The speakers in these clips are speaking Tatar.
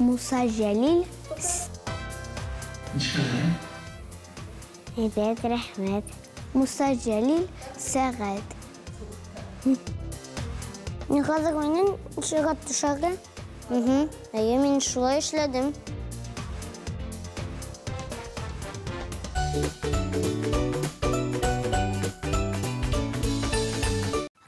Муса Җәлил. Ничек хәлләрең? Әйбәт, рәхмәт. Муса Җәлил, сәгать. Мин хәзер уйныйм, чыгып төшәргә. Угу. Әйе, мин шулай эшләдем.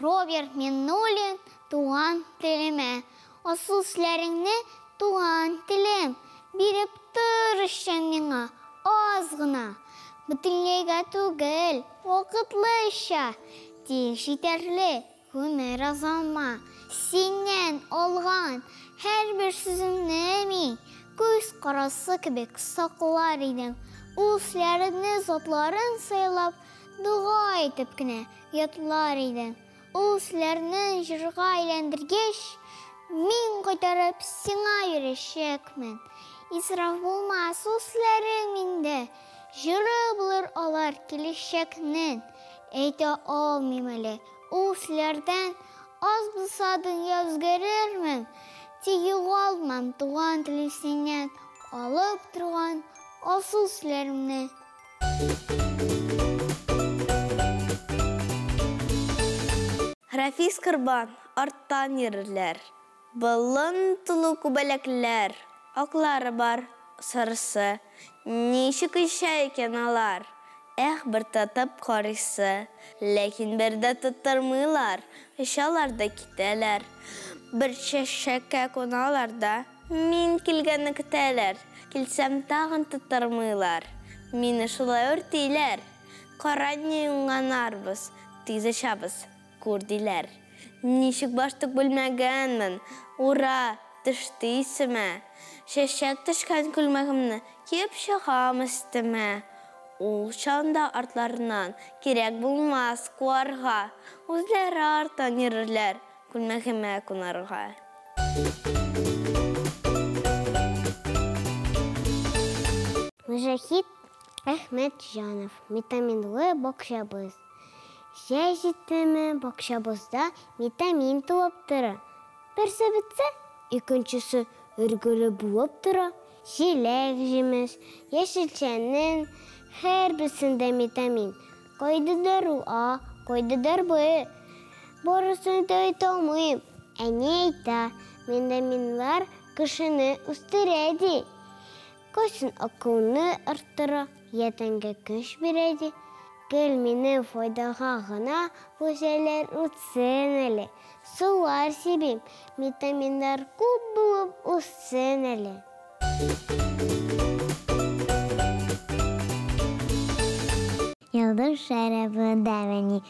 Роберт Миннуллин, Туган телемә. Асыл сүзләреңне, туган телем, биреп тор өчен миңа аз гына. Бөтенләйгә түгел, вакытлыча, тик җитәрлек гомер азама. Синнән алган һәрбер сүзеңне мин күз карасы кебек саклар идем. Ул сүзләрне затларын сайлап, дога итеп кенә ятлар идем. Ул сүзләрне җырга әйләндергәч, мин кайтарып сиңа бирәчәкмен. Исраф булмас ул сүзләрең миндә, җыры булыр алар киләчәкнең. Әйтә алмыйм әле, ул сүзләрдән аз булса дөнья үзгәрермен, тик югалтмам туган телем синнән алып торган асыл сүзләремне. Рафис Корбан, арттан йөрерләр. Болын тулы күбәләкләр, аклары бар, сарысы. Ничек оча икән алар? Эх, бер тотып карыйсы. Ләкин бер дә тоттырмыйлар, очалар да китәләр. Бер чәчәккә куналар да, мин килгәнне көтәләр. Килсәм, тагын тоттырмыйлар. Мине шулай үртиләр. Кара ни уңганнарбыз, тиз очабыз, күр диләр. Ничек баштык белмәгәнмен, ура, төште исемә. Чәчәк төшкән күлмәгемне киеп чыгам өстемә. Ул чанда артларыннан кирәк булмас куарга. Үзләре арттан йөрерләр күлмәгемә кунарга. Мөҗәһит Әхмәтҗанов, Витаминлы бакчабыз. Җәй җиттеме, бакчабызда витамин тулып тора. Берсе бетсә, икенчесе өлгере булып тора. Җиләк-җимеш, яшелчәнең һәрберсендә витамин. Кайдадыр ул А, кайдадыр Б. Барысын да әйтә алмыйм. Әни әйтә, витаминнар кешене үстерә, ди. Кайсын акылны арттыра, я тәнгә көч бирә, ди. Гел минем файдага гына бу җәйләр үтсен әле. Сулар сибим, витаминнар күп булып үссен әле. Йолдыз Шәрәпова дәвәни,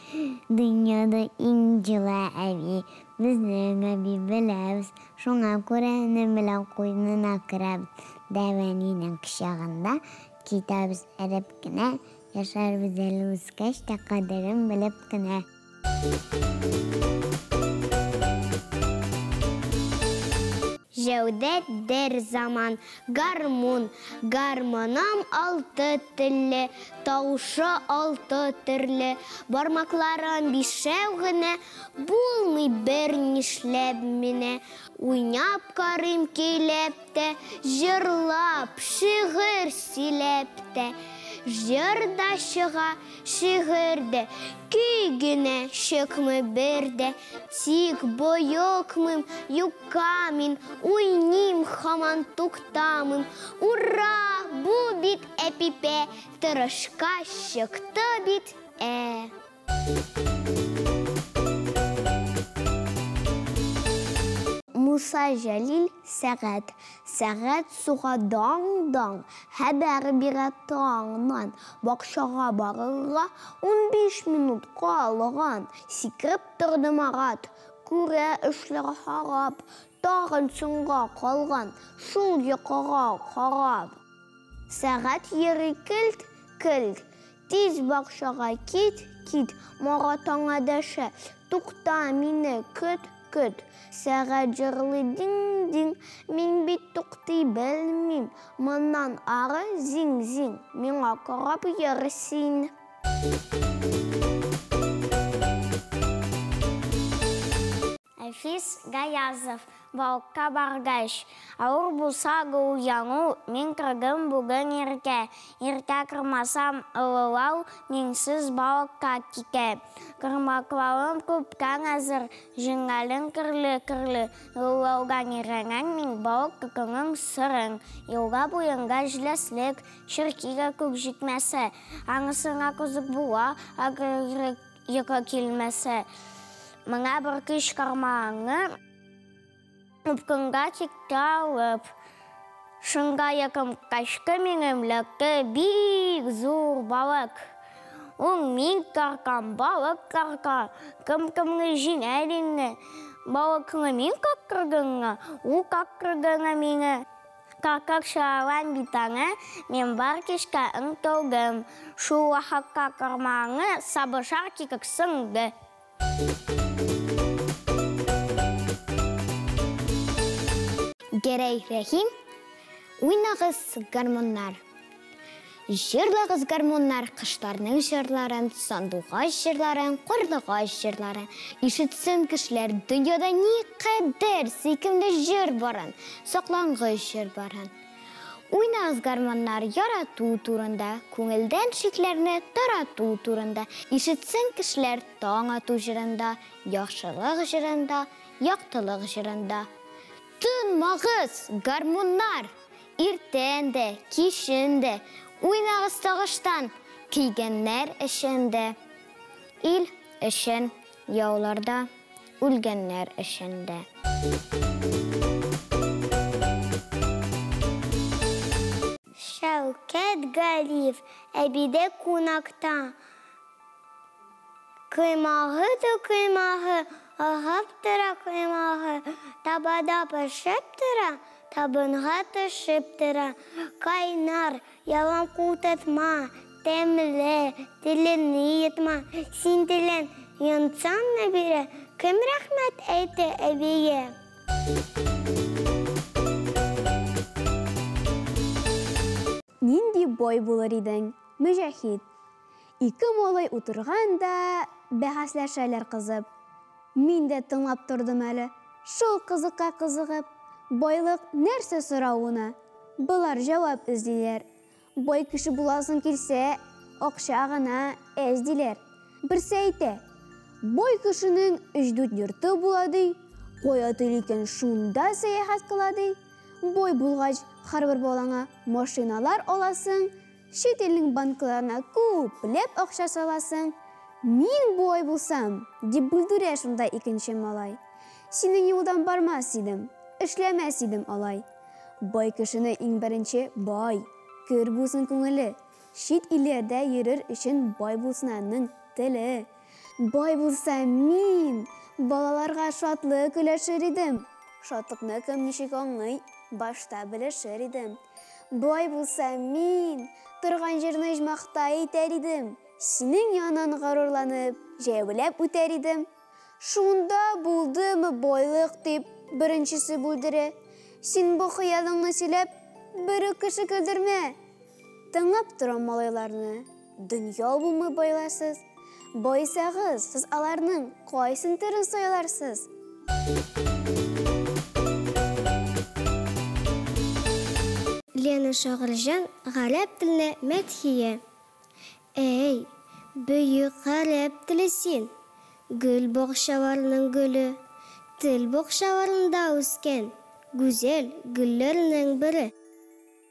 дөньяда иң җылы әби. Безнең әби беләбез, шуңа күрә энем белән куенына керәбез. Дәвәнинең кочагында китәбез эреп кенә, яшәрбез әле үскәч тә кадерен белеп кенә. Җәүдәт Дәрзаман, гармун, гармоным алты телле, тавышы алты төрле, бармакларым бишәү генә, булмый бер нишләп менә. Уйнап карыйм көйләп тә, җырлап, шигырь сөйләп тә. Җыр да чыга, шигырь дә, көй генә чыкмый бер дә. Тик боекмыйм, юкка мин уйныйм, һаман туктамыйм. Ура, бу бит әпипә, тырышкач чыкты бит, ә. Муса Җәлил, сәгать. Сәгать суга даң-даң, хәбәр бирә таңнан. Бакчага барырга 15 минут калган. Сикереп торды Марат, күрә эшләр харап, тагын соңга калган, шул йокыга карап. Сәгать йөри келт-келт, тиз бакчага кит, кит, Марат аңа дәшә, тукта, мине көт, көт. Сәгать җырлый диң-диң, мин бит туктый белмим, моннан ары зиң-зиң, миңа карап йөр син. Әлфис Гаязов, Балыкка баргач, авыр булса гул яну, мин кырдым бүген иртә. Иртә кырмасам, ылылау, минсез балыкка китә. Кырмаклавым күптән әзер, җиңгәлең керле-керле. Ылылаудан өйрәнгән мин балык тотуның сырын. Елга буенда җиләслек, черкигә күп җитмәсә, анысына кызык була, әгәр йокы килмәсә. Моңа бер көч кармагыңны упкынга китте алып. Шунда якын качты минем ләкте бик зур балык. Ул мин каркам, балык карка, кем кемне җиңә динне. Балыкны мин каккырдыңмы, ул каккырдыңмы мине. Какак чыгарган бит аны, мин бар көчкә омтылдым. Шул вакытта кармагыңны сабышар китеп сынды. Гәрәй Рәхим, уйнагыз гармуннар. Җырлагыз гармуннар, кышларның җырларын, сандугач җырларын, карлыгач җырларын. Ишетсен кешеләр, дөньяда никадәр сөйкемле җыр барын, соклангыч җыр барын. Уйнагыз гармуннар ярату турында, күңелдән шикләрне тарату турында. Ишетсен кешеләр таң ату җырында, яхшылык җырында, яктылык җырында. Тынмагыз, гармуннар! Иртән дә, кичен дә, уйнагыз сагыштан, көйгәннәр өчен дә, ил өчен яуларда үлгәннәр өчен дә. Шәүкәт Галиев, әбидә кунакта. Кыймагы да кыймагы, агып тора кыймагы, табада пешеп тора, табынга төшеп тора. Кайнар, ялан кул тотма, тәмле, теленне йотма. Син телен йонтсаң Нәбирә, кем рәхмәт әйтә әбигә? Нинди бай булыр идең, Мөҗәһит. Ике малай утырган да, бәхәсләшәләр кызып. Мин дә тыңлап тордым әле, шул кызыкка кызыгып. Байлык нәрсә соравына, болар җавап эзлиләр. Бай кеше буласың килсә, акча гына әз диләр. Берсе әйтә, бай кешенең өч-дүрт йорты була ди, кая тели икән шунда сәяхәт кыла ди. Бай булгач, һәрбер балаңа машиналар аласың, чит илнең банкларына күпләп акча саласың. Мин бай булсам, дип бүлдерә шунда икенче малай. Синең юлдан бармас идем, эшләмәс идем алай. Бай кешене иң беренче бай, көр булсын күңеле. Чит илләрдә йөрер өчен бай булсын аның теле. Бай булса мин балаларга шатлык өләшер идем. Шатлыкны кем ничек аңлый, башта белешер идем. Бай булса мин торган җирне оҗмахта итәр идем. Синең яннан горурланып, җәяүләп үтәр идем. Шунда булдымы байлык дип беренчесе бүлдерә. Син бу хыялыңны сөйләп, бер үк кеше көлдермә. Тыңлап торам малайларны. Дөнья булмый байларсыз. Байсагыз, сез аларның кайсын төрен сайларсыз? Лена Шагыйрьҗан гарәп теленә мәдхия. Әй, бөек гарәп теле син, гөл бакчаларының гөле, тел бакчаларында үскән гүзәл гөлләрнең бере.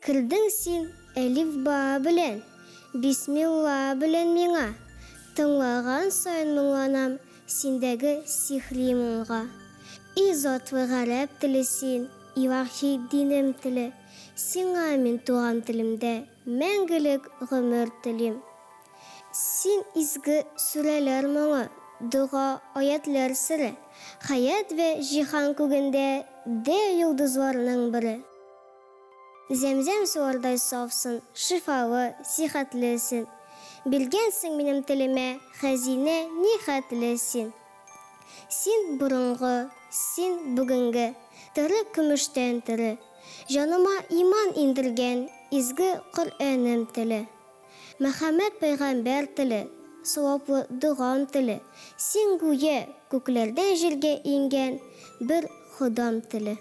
Кердең син әлифба белән, бисмилла белән миңа. Тыңлаган саен моңланам синдәге сихри моңга. И затлы гарәп теле син, илаһи динем теле. Сиңа мин туган телемдә мәңгелек гомер телим. Син изге сүрәләр моңы, дога, аятлар сере, хәят вә җиһан күгендә дә йолдызларның бере. Зәмзәм суардай сафсын, шифалы, сихәтлесен. Билгәнсең минем телемә, хәзинә нихәтле син. Син борынгы, син бүгенге, тере көмештән тере. Җаныма иман индергән изге Коръәнем теле. Мөхәммәд пәйгамбәр теле, саваплы догам теле, Син гүя күкләрдән җиргә иңгән бер Ходам теле.